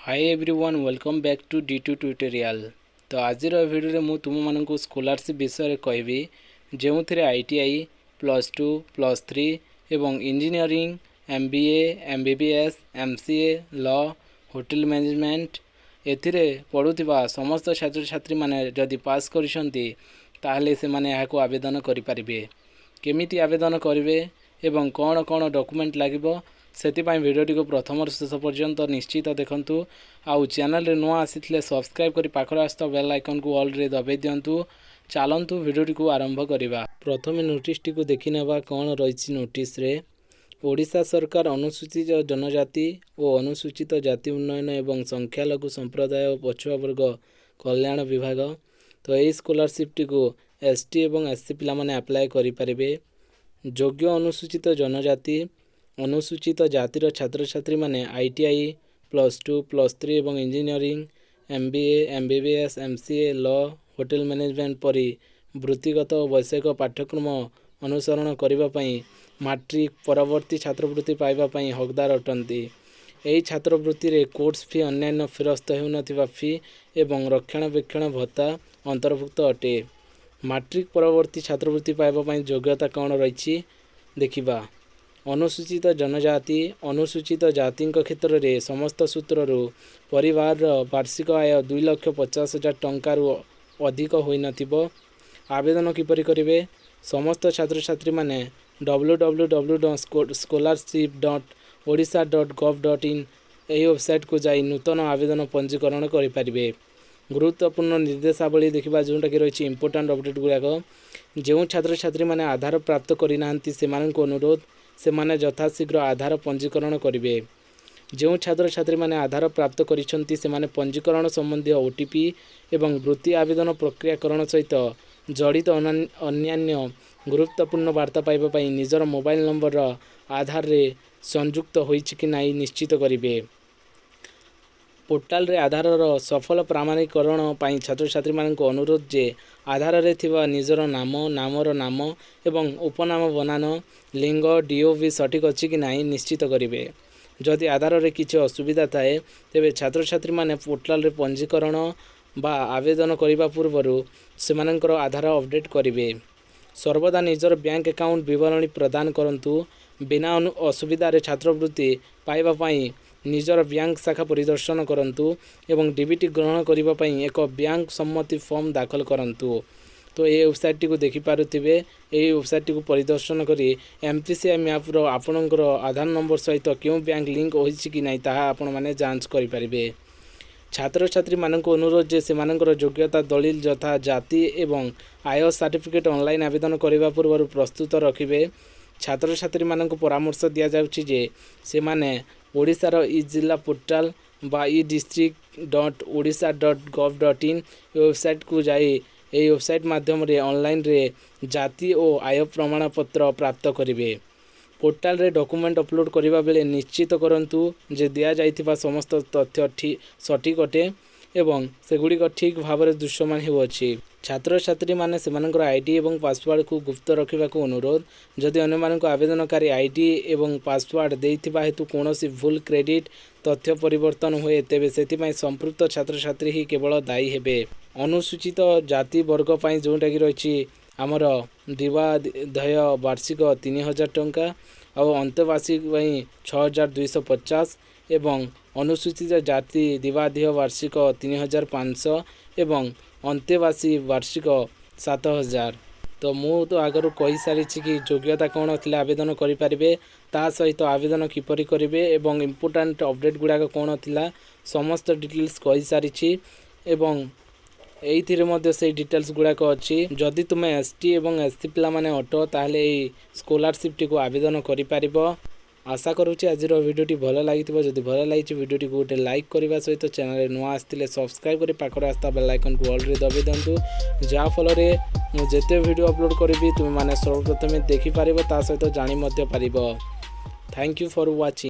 Hi everyone, welcome back to D2 Tutorial. ତ ଆଜିର ଭିଡ଼ିଓରେ ମୁଁ ତୁମମାନଙ୍କୁ ସ୍କଲାରସିପ୍ ବିଷୟରେ କହିବି, ଯେଉଁଥିରେ ITI, +2, +3 ଏବଂ engineering, MBA, MBBS, MCA, law, hotel management ଏଥିରେ ପଢ଼ୁଥିବା ସମସ୍ତ ଛାତ୍ରଛାତ୍ରୀମାନେ ଯଦି ପାସ୍ କରିଛନ୍ତି, ତାହେଲେ ସେମାନେ ଏହାକୁ ଆବେଦନ କରିପାରିବେ। କେମିତି ଆବେଦନ କରିବେ ଏବଂ କ'ଣ କ'ଣ ଡକୁମେଣ୍ଟ ଲାଗିବ, ସେଥିପାଇଁ ଭିଡ଼ିଓଟିକୁ ପ୍ରଥମରୁ ଶେଷ ପର୍ଯ୍ୟନ୍ତ ନିଶ୍ଚିତ ଦେଖନ୍ତୁ। ଆଉ ଚ୍ୟାନେଲରେ ନୂଆ ଆସିଥିଲେ ସବସ୍କ୍ରାଇବ୍ କରି ପାଖରେ ଆସୁଥିବା ବେଲ୍ ଆଇକନ୍କୁ ଅଲ୍ରେ ଦବାଇ ଦିଅନ୍ତୁ। ଚାଲନ୍ତୁ, ଭିଡ଼ିଓଟିକୁ ଆରମ୍ଭ କରିବା। ପ୍ରଥମେ ନୋଟିସଟିକୁ ଦେଖିନେବା, କ'ଣ ରହିଛି ନୋଟିସରେ। ଓଡ଼ିଶା ସରକାର, ଅନୁସୂଚିତ ଜନଜାତି ଓ ଅନୁସୂଚିତ ଜାତି ଉନ୍ନୟନ ଏବଂ ସଂଖ୍ୟାଲଘୁ ସମ୍ପ୍ରଦାୟ ଓ ପଛୁଆ ବର୍ଗ କଲ୍ୟାଣ ବିଭାଗ। ତ ଏହି ସ୍କଲାରସିପ୍ଟିକୁ ଏସ୍ ଟି ଏବଂ ଏସ୍ ସି ପିଲାମାନେ ଆପ୍ଲାଏ କରିପାରିବେ। ଯୋଗ୍ୟ ଅନୁସୂଚିତ ଜନଜାତି, ଅନୁସୂଚିତ ଜାତିର ଛାତ୍ରଛାତ୍ରୀମାନେ ITI, +2, +3 ଏବଂ engineering, MBA, MBBS, MCA, law, hotel management ପରି ବୃତ୍ତିଗତ ଓ ବୈଷୟିକ ପାଠ୍ୟକ୍ରମ ଅନୁସରଣ କରିବା ପାଇଁ ମାଟ୍ରିକ ପରବର୍ତ୍ତୀ ଛାତ୍ରବୃତ୍ତି ପାଇବା ପାଇଁ ହକଦାର ଅଟନ୍ତି। ଏହି ଛାତ୍ରବୃତ୍ତିରେ କୋର୍ସ ଫି, ଅନ୍ୟାନ୍ୟ ଫେରସ୍ତ ହେଉନଥିବା ଫି ଏବଂ ରକ୍ଷଣାବେକ୍ଷଣ ଭତ୍ତା ଅନ୍ତର୍ଭୁକ୍ତ ଅଟେ। ମାଟ୍ରିକ ପରବର୍ତ୍ତୀ ଛାତ୍ରବୃତ୍ତି ପାଇବା ପାଇଁ ଯୋଗ୍ୟତା କ'ଣ ରହିଛି ଦେଖିବା। ଅନୁସୂଚିତ ଜନଜାତି, ଅନୁସୂଚିତ ଜାତିଙ୍କ କ୍ଷେତ୍ରରେ ସମସ୍ତ ସୂତ୍ରରୁ ପରିବାରର ବାର୍ଷିକ ଆୟ 2,50,000 ଟଙ୍କାରୁ ଅଧିକ ହୋଇନଥିବ। ଆବେଦନ କିପରି କରିବେ? ସମସ୍ତ ଛାତ୍ରଛାତ୍ରୀମାନେ www.scholarship.odisha.gov.in ଏହି ୱେବସାଇଟ୍କୁ ଯାଇ ନୂତନ ଆବେଦନ ପଞ୍ଜୀକରଣ କରିପାରିବେ। ଗୁରୁତ୍ୱପୂର୍ଣ୍ଣ ନିର୍ଦ୍ଦେଶାବଳୀ ଦେଖିବା, ଯେଉଁଟାକି ରହିଛି ଇମ୍ପୋର୍ଟାଣ୍ଟ ଅପଡ଼େଟ୍ ଗୁଡ଼ାକ। ଯେଉଁ ଛାତ୍ରଛାତ୍ରୀମାନେ ଆଧାର ପ୍ରାପ୍ତ କରିନାହାନ୍ତି, ସେମାନଙ୍କୁ ଅନୁରୋଧ, ସେମାନେ ଯଥାଶୀଘ୍ର ଆଧାର ପଞ୍ଜୀକରଣ କରିବେ। ଯେଉଁ ଛାତ୍ରଛାତ୍ରୀମାନେ ଆଧାର ପ୍ରାପ୍ତ କରିଛନ୍ତି, ସେମାନେ ପଞ୍ଜୀକରଣ ସମ୍ବନ୍ଧୀୟ ଓଟିପି ଏବଂ ବୃତ୍ତି ଆବେଦନ ପ୍ରକ୍ରିୟାକରଣ ସହିତ ଜଡ଼ିତ ଅନ୍ୟାନ୍ୟ ଗୁରୁତ୍ୱପୂର୍ଣ୍ଣ ବାର୍ତ୍ତା ପାଇବା ପାଇଁ ନିଜର ମୋବାଇଲ ନମ୍ବରର ଆଧାରରେ ସଂଯୁକ୍ତ ହୋଇଛି କି ନାହିଁ ନିଶ୍ଚିତ କରିବେ। ପୋର୍ଟାଲରେ ଆଧାରର ସଫଳ ପ୍ରାମାଣୀକରଣ ପାଇଁ ଛାତ୍ରଛାତ୍ରୀମାନଙ୍କୁ ଅନୁରୋଧ ଯେ ଆଧାରରେ ଥିବା ନିଜର ନାମ, ନାମର ନାମ ଏବଂ ଉପନାମ ବନାନ, ଲିଙ୍ଗ, ଡିଓବି ସଠିକ୍ ଅଛି କି ନାହିଁ ନିଶ୍ଚିତ କରିବେ। ଯଦି ଆଧାରରେ କିଛି ଅସୁବିଧା ଥାଏ, ତେବେ ଛାତ୍ରଛାତ୍ରୀମାନେ ପୋର୍ଟାଲରେ ପଞ୍ଜୀକରଣ ବା ଆବେଦନ କରିବା ପୂର୍ବରୁ ସେମାନଙ୍କର ଆଧାର ଅପଡ଼େଟ୍ କରିବେ। ସର୍ବଦା ନିଜର ବ୍ୟାଙ୍କ ଆକାଉଣ୍ଟ ବିବରଣୀ ପ୍ରଦାନ କରନ୍ତୁ। ବିନା ଅସୁବିଧାରେ ଛାତ୍ରବୃତ୍ତି ପାଇବା ପାଇଁ ନିଜର ବ୍ୟାଙ୍କ ଶାଖା ପରିଦର୍ଶନ କରନ୍ତୁ ଏବଂ ଡିବିଟି ଗ୍ରହଣ କରିବା ପାଇଁ ଏକ ବ୍ୟାଙ୍କ ସମ୍ମତି ଫର୍ମ ଦାଖଲ କରନ୍ତୁ। ତ ଏହି ୱେବସାଇଟ୍ଟିକୁ ଦେଖିପାରୁଥିବେ। ଏହି ୱେବସାଇଟ୍ଟିକୁ ପରିଦର୍ଶନ କରି ଏନ୍ପିସିଆଇ ମ୍ୟାପ୍ର ଆପଣଙ୍କର ଆଧାର ନମ୍ବର ସହିତ କେଉଁ ବ୍ୟାଙ୍କ ଲିଙ୍କ ହୋଇଛି କି ନାହିଁ, ତାହା ଆପଣମାନେ ଯାଞ୍ଚ କରିପାରିବେ। ଛାତ୍ରଛାତ୍ରୀମାନଙ୍କୁ ଅନୁରୋଧ ଯେ ସେମାନଙ୍କର ଯୋଗ୍ୟତା ଦଲିଲ ଯଥା ଜାତି ଏବଂ ଆୟ ସାର୍ଟିଫିକେଟ୍ ଅନଲାଇନ୍ ଆବେଦନ କରିବା ପୂର୍ବରୁ ପ୍ରସ୍ତୁତ ରଖିବେ। ଛାତ୍ରଛାତ୍ରୀମାନଙ୍କୁ ପରାମର୍ଶ ଦିଆଯାଉଛି ଯେ ସେମାନେ ଓଡ଼ିଶାର ଇ ଜିଲ୍ଲା ପୋର୍ଟାଲ ବା edistrict.odisha.gov.in ୱେବସାଇଟ୍କୁ ଯାଇ ଏହି ୱେବସାଇଟ୍ ମାଧ୍ୟମରେ ଅନଲାଇନ୍ରେ ଜାତି ଓ ଆୟ ପ୍ରମାଣପତ୍ର ପ୍ରାପ୍ତ କରିବେ। ପୋର୍ଟାଲରେ ଡକୁମେଣ୍ଟ ଅପଲୋଡ଼ କରିବା ବେଳେ ନିଶ୍ଚିତ କରନ୍ତୁ ଯେ ଦିଆଯାଇଥିବା ସମସ୍ତ ତଥ୍ୟ ସଠିକ୍ ଅଟେ ଏବଂ ସେଗୁଡ଼ିକ ଠିକ୍ ଭାବରେ ଦୃଶ୍ୟମାନ ହେଉଅଛି। ଛାତ୍ରଛାତ୍ରୀମାନେ ସେମାନଙ୍କର ଆଇଡି ଏବଂ ପାସୱାର୍ଡ଼କୁ ଗୁପ୍ତ ରଖିବାକୁ ଅନୁରୋଧ। ଯଦି ଅନ୍ୟମାନଙ୍କୁ ଆବେଦନକାରୀ ଆଇଡି ଏବଂ ପାସୱାର୍ଡ଼ ଦେଇଥିବା ହେତୁ କୌଣସି ଭୁଲ କ୍ରେଡ଼ିଟ୍, ତଥ୍ୟ ପରିବର୍ତ୍ତନ ହୁଏ, ତେବେ ସେଥିପାଇଁ ସମ୍ପୃକ୍ତ ଛାତ୍ରଛାତ୍ରୀ ହିଁ କେବଳ ଦାୟୀ ହେବେ। ଅନୁସୂଚିତ ଜାତି ବର୍ଗ ପାଇଁ ଯେଉଁଟାକି ରହିଛି ଆମର ଦେୟ ବାର୍ଷିକ 3000 ଟଙ୍କା, ଆଉ ଅନ୍ତେବାସୀ ପାଇଁ 6250 ଏବଂ ଅନୁସୂଚିତ ଜାତି ଦେବାଧେୟ ବାର୍ଷିକ 3500 ଏବଂ ଅନ୍ତେବାସୀ ବାର୍ଷିକ 7000। ତ ମୁଁ ତ ଆଗରୁ କହିସାରିଛି କି ଯୋଗ୍ୟତା କ'ଣ ଥିଲେ ଆବେଦନ କରିପାରିବେ, ତା ସହିତ ଆବେଦନ କିପରି କରିବେ ଏବଂ ଇମ୍ପୋର୍ଟାଣ୍ଟ ଅପଡ଼େଟ୍ ଗୁଡ଼ାକ କ'ଣ ଥିଲା, ସମସ୍ତ ଡିଟେଲ୍ସ କହିସାରିଛି ଏବଂ ଏଇଥିରେ ମଧ୍ୟ ସେଇ ଡିଟେଲ୍ସ ଗୁଡ଼ାକ ଅଛି। ଯଦି ତୁମେ ଏସ୍ ଟି ଏବଂ ଏସ୍ ସି ପିଲାମାନେ ଅଟ, ତାହେଲେ ଏଇ ସ୍କଲାରସିପ୍ଟିକୁ ଆବେଦନ କରିପାରିବ। ଆଶା କରୁଛି ଆଜିର ଭିଡ଼ିଓଟି ଭଲ ଲାଗିଥିବ। ଯଦି ଭଲ ଲାଗିଛି, ଭିଡ଼ିଓଟିକୁ ଗୋଟେ ଲାଇକ୍ କରିବା ସହିତ ଚ୍ୟାନେଲରେ ନୂଆ ଆସିଥିଲେ ସବସ୍କ୍ରାଇବ୍ କରି ପାଖରେ ଆସୁଥିବା ବେଲ୍ ଆଇକନ୍କୁ ଅଲ୍ରେ ଦବାଇ ଦିଅନ୍ତୁ, ଯାହାଫଳରେ ମୁଁ ଯେତେ ଭିଡ଼ିଓ ଅପଲୋଡ଼ କରିବି, ତୁମେମାନେ ସର୍ବପ୍ରଥମେ ଦେଖିପାରିବ, ତା ସହିତ ଜାଣି ମଧ୍ୟ ପାରିବ। Thank you for watching.